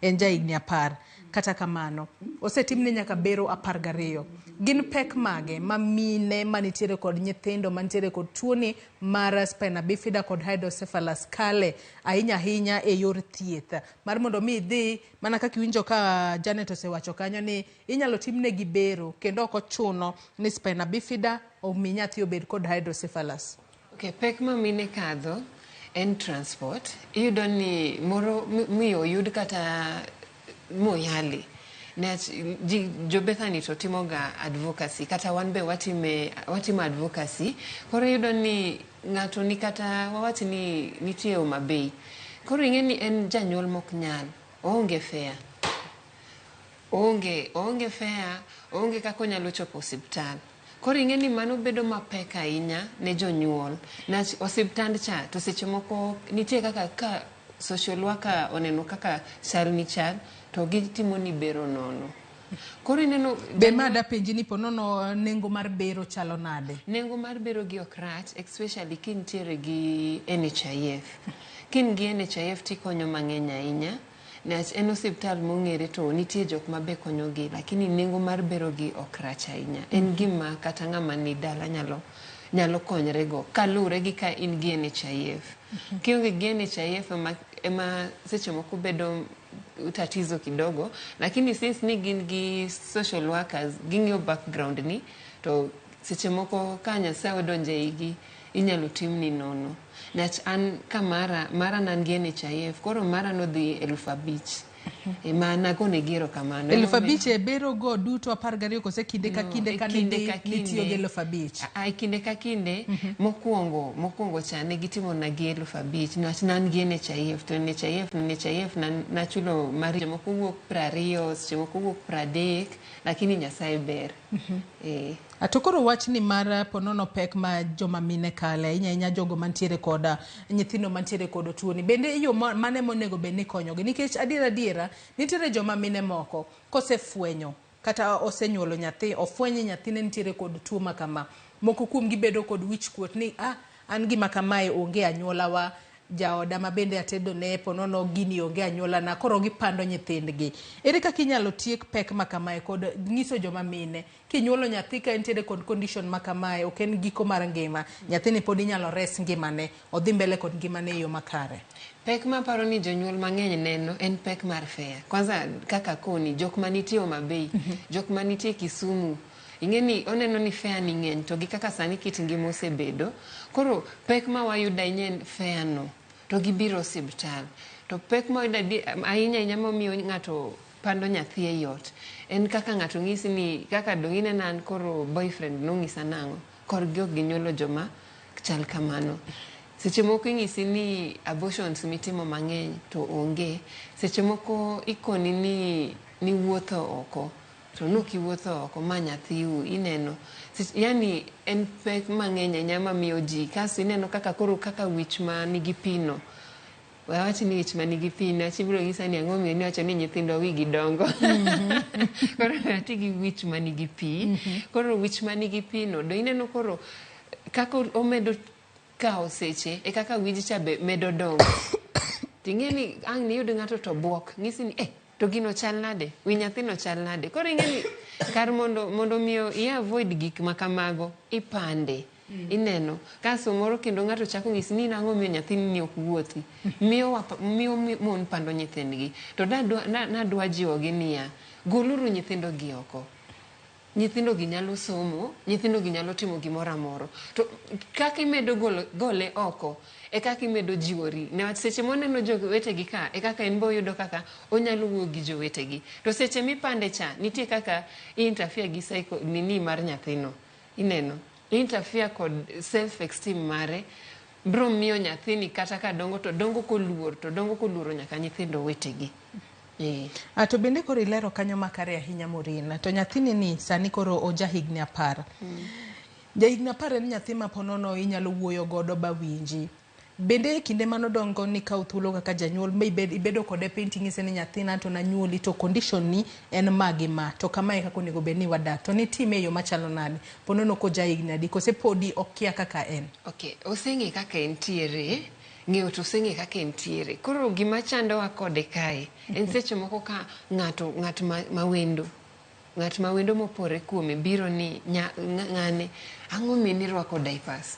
En jahigni 10. Kata kamano, osetimne nyaka bero 12. Gin pek mage ma mine manitiere kod nyithindo manitiere kod tuoni mar spina bifida kod hydrocephalus kale ahinya ahinya e yor thieth mar mondo mi idhi mana kaka iwinjo ka Janet osewacho kanyo ni inyalo timnegi bero kendo ok ochuno ni spina bifida omi nyathi obed kod hydrocephalus. Okay, pek ma mine kadho en transport. Iyudo ni moro miyo oyud kata moyali. Newach ji jo Bethany to timoga advocacy kata wan be watime watimo advocacy. Koro iyudo ni ng'ato ni kata wawach ni nitie Homa Bay. Koro ing'e ni en janyuol mok nyal, oonge fare. Oonge oonge fare, oonge kaka onyalo chopo osiptal. Koro ing'e ni mano bedo mapek ahinya ne jonyuol. Niwach osiptand cha to seche moko nitie kaka ka social worker oneno kaka chal ni chal to gitimo ni bero nono. Koro ineno Be ma dapenji ni ponono nengo mar bero chalo nade? Nengo mar bero gi ok rach especially kintiere gi NHIF. Ka in gi NHIF tikonyo mang'eny ahinya. Niwach en osiptal mong'ere to nitie jok ma be konyogi lakini nengo mar bero gi ok rach ahinya. En gima kata ng'ama ni dala nyalo nyalo konyre go kaluwre gi ka in gi NHIF. Kionge gi NHIF ema, ema seche moko bedo tatizo kidogo lakini since ni gin gi social workers ging'iyo background ni to seche moko ka Nyasaye odonjo e igi inyalo timni nono. Niwach an ka mara, mara ne an gi NHIF, koro mara nodhi 5000. Ema nagonegi erokamano. 5000 e bero go duto 12 kose kinde ka No, kinde e ka kinde nidhi ka kinde. nitiyo gi 5000? A, e kinde ka kinde, mokwongo, mokwongo cha ne gitimona gi 5000 niwach ne an gi NHIF to NHIF, NHIF nachulo mar seche moko wuok 20, seche moko wuok 30, lakini Nyasaye ber. Eh. To koro wachni mar ponono pek ma joma mine kale ahinya ahinya jogo mantiere kod nyithindo mantiere kod tuoni bende e yo mane monego bed ni ikonyogi nikech adiera adiera nitiere joma mine moko kosefwenyo kata osenyuolo nyathi ofweny ni nyathine nitiere kod tuo ma kama moko kuomgi bedo kod wich kuot ni ah an gima kamae onge e anyuolawa jaoda ma bende atedone ponono gini onge anyuolana koro gipando nyithindgi. Ere kaka inyalo tiek pek ma kamae kod nyiso joma mine kinyuolo nyathi ka entiere kod condition ma kamae ok en giko mar ngima nyathini pod inyalo res ngimane odhi mbele kod ngimane e yo makare. Pek ma aparo ni jonyuol mang'eny neno en pek mar fare. Kwanza kaka koni, jok manitie Homa Bay, jok manitie Kisumu, ing'e ni oneno ni fare ni ng'eny to gi kaka sani kit ngima osebedo. Koro pek ma wayudo ahinya en fare no to gi biro osiptal. To pek ma wayudo ahinya ahinya momiyo ng'ato pando nyathi ei ot en kaka ng'ato ng'isi ni kaka dong' ineno an koro boyfriend nong'isa nang'o korgi ok ginyuolo joma chal kamano. Seche moko ing'isi ni abortions mitimo mang'eny to onge. Seche moko ikoni ni niwuotho oko to nok iwuotho oko ma nyathiu ineno. Yani en pek mang'eny ahinya mamiyo ji kasto ineno kaka koro kaka wich ma nigi pi no. We awach ni wich manigi pi niwach ibiro nyisa ni ang'o momiyo niwacho ni nyithindwa wigi dongo. Koro we ati gi wich manigi pi. Koro wich manigi pi no do ineno koro kaka omedo kawo seche e kaka wij cha be medo dongo. Ting'e ni ang' niyud ng'ato to buok ng'isi ni eh to gino chal nade wi nyathino chal nade. Koro ing'e ni kar mondo mondo miyo i avoid gik ma kamago ipande. Ineno kasto moro kendo ng'ato chako ng'isi ni nang'o miyo nyathini ni ok wuothi. Miyo wa miyo mon pando nyithindgi. To nadwa nadwa jiwogi niya, goluru nyithindo gi oko. Nyithindo gi nyalo somo, nyithindo gi nyalo timo gimoro amoro. To kaka imedo golo gole oko e kaka imedo jiwori. Niwach seche moneno jowetegi ka e kaka en be oyudo kaka onyalo wuoyo gi jowetegi. To seche mipande cha nitie kaka i interfere gi psycho nini mar nyathino. Ineno? Interfere kod self esteem mare bro miyo nyathini kata ka dongo to dongo koluor to dongo koluoro nyaka nyithindo wetegi. Eh. Ah, to bende koro ilero kanyo makare ahinya Maureen. To nyathini ni sani koro oja higni 10. Jahigni 10 en nyathi ma ponono inyalo wuoyo godo ba winji. Bende e kinde manodongo nikawo thuolo kaka janyuol ma ibedo kode piny ting'ise ni nyathina to nanyuoli to condition ni en ma gi ma to kamae e kaka onego bed ni wadak to nitime e yo machalo nade? Ponono koja higni adi kose podi okia kaka en? Okay, oseng'e kaka entiere. Ng'eyo to oseng'e kaka entiere. Koro gima chandowa kode kae en seche moko ka ng'ato ng'at ma, ma wendo ng'at ma wendo mopore kuome biro ni nya, ng'ane ang'o miyo nirwako diapers?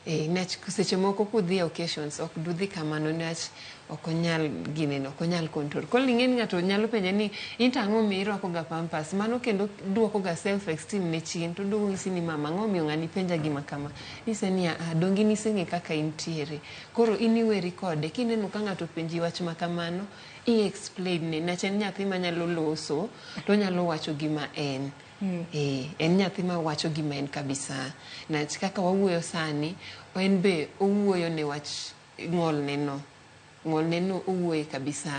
Eh, niwach seche moko kudhi e occasions ok dudhi kamano niwach ok onyal ginene ok onyal control. Koro ing'e ni ng'ato nyalo penje ni in to ang'o miyo irwako ga pampers? Mano kendo duoko ga self esteem ne chien to oduogo onyisi ni mama ang'o omiyo ng'ani penja gima kama? Inyise ni aa donge in iseng'e kaka intiere. Koro in iweri kode kineno ka ng'ato openji wach ma kamano i explain ne niwach en nyathi manyalo loso to onyalo wacho gima en. Eh, en nyathi ma wacho gima en kabisa. Niwach kaka wawuoyo sani, en be owuoyo ne wach ng'olne no. Ng'olne no owuoye kabisa.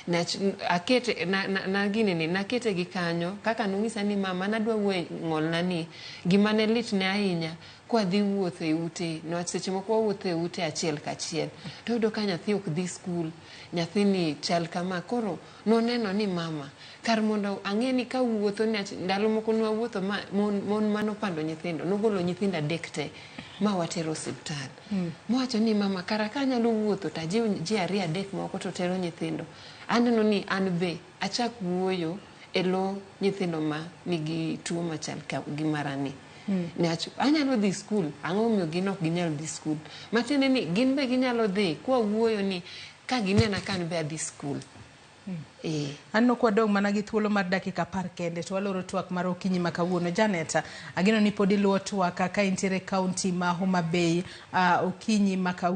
Niwach akete, na, na, na ginene, nakete gi kanyo, kaka nonyisa ni mama nadwa wuoyo e ng'olna ni, gima ne litne ahinya, kwadhi wuotho e ute, niwach seche moko wawuotho e ute achiel kachiel, to iyudo ka nyathi ok dhi skul, nyathini chal kama, koro noneno ni mama, kar mondo ang'e ni kawuotho niwach ndalo moko nwawuotho ma mon, mon manopando nyithindo, nogolo nyithindo adek te ma watero osiptal. Mowacho ni mama kara ka anyalo wuotho to ajiw ji ariyo adek moko to tero nyithindo, aneno ni an be achak wuoyo e lo nyithindo ma nigi tuo machal gi marani. Niwach anyalo dhi skul, ang'o momiyo gin ok ginyal dhi skul? Matiende ni gin be ginyalo dhi kwawuoyo ni ka ginena ka an be adhi skul. Eh. Aneno ka wadong' mana gi thuolo mar dakika 10 kende to waloro twak mar okinyi ma kawuono. Janet, ageno ni pod iluwo twak ka intiere e kaunti ma Homa Bay okinyi ma kawuono.